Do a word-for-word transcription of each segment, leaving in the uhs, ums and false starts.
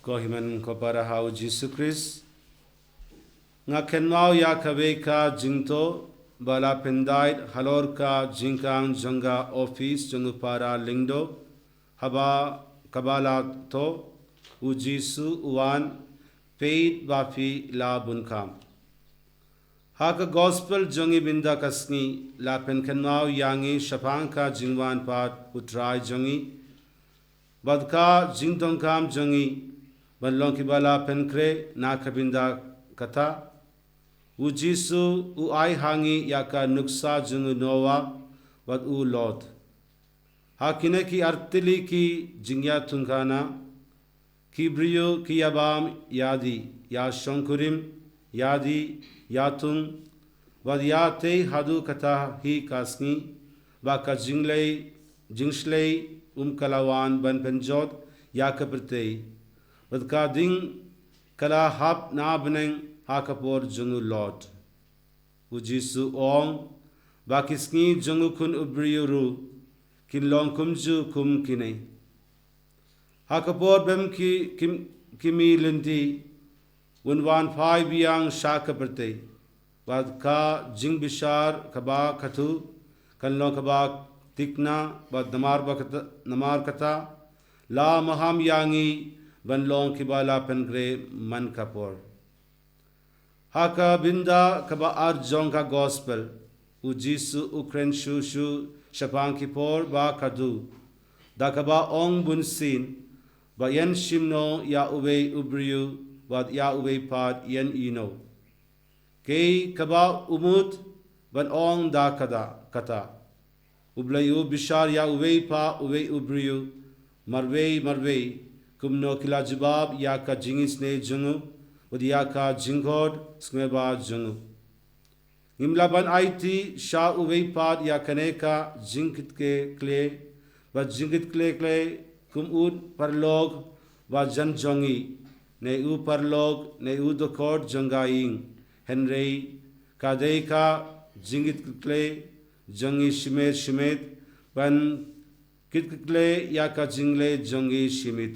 Ko hynmen ko para ha u Jisu Khrist. Nga kynmaw ïa kawei ka jingthoh ba la pyndait halor ka jingkhang jong ka ophis jong u para lyngdoh, haba kaba la thoh, U Jisu u wan, peit ba phi la bun kham. Ha ka gospel jong ngi mynta ka sngi la pynkynmaw ïa ngi shaphang ka jingwan pat u Trai jong ngi, bad ka jingdonkam jong ngi, ban long kiba la pynkhreh na ka bynta kata. U Jisu u ai ha ngi ïa ka nuksa jong u Noah bad u Lot. Ha kine ki artylli ki jingïathung khana, ki briew ki ïabam ïa die, ïa shongkurim, ïa die, ïa thung, bad ïa tei haduh kata hi ka sngi, ba ka jinglei, jingshlei um ka la wan ban pynjot ïa ka pyrthei. Bad ka ding ka la hap na bneng ha ka por jong u Lot. U Jisu u ong, ba ki sngi jong u Khun u briew ruh kin long kumjuh kum kine. Ha ka por bym ki, kim, khmih lynti, un wan phai biang sha ka pyrthei. Bad ka jingbishar kaba khatduh kan long kaba tikna, bad namar ba kata, namar kata, la maham ïa ngi ban long kiba la pynkhreh man ka por. Ha ka bynta kaba ar jong ka gospel, u Jisu u kren shuh shuh shaphang ki por ba khatduh, da kaba ong bunsien, ba yn shim noh ïa uwei u briew, bad ïa uwei pat yn ïehnoh. Kaei kaba u mut ban ong da kata, kata. U Blei u bishar ïa uwei pa uwei u briew, marwei marwei, kumno ki la jubab ïa ka jingisynei jong u, bad ïa ka jingkhot sngewbha jong u. Ngim lah ban aiti sha uwei pat ïa kane ka jingkitkhlieh, bad jingkitkhlieh kum u paralok ba jan jong ngi, ne u paralok, ne u dkhot jong ka ïing, hynrei ka dei ka jingkitkhlieh jong ngi shimet shimet, ban kit kit khlei ïa ka jingleh jong ngi shimet.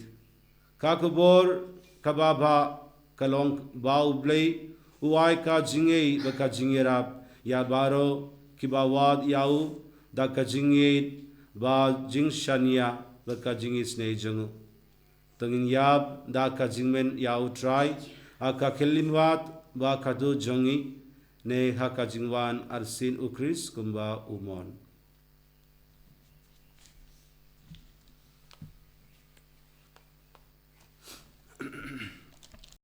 Ka khubor kaba bha ka long ba U Blei u ai ka jingïeit bad ka jingïarap ïa baroh kiba wad ïa u da ka jingïeit bad jingshaniah bad ka jingisynei jong u. To ngin ïap da ka jingmyntoi ïa U Trai ha ka khyllipmat ba khatduh jong ngi, ne ha ka jingwan arsien U Khrist kumba u mon.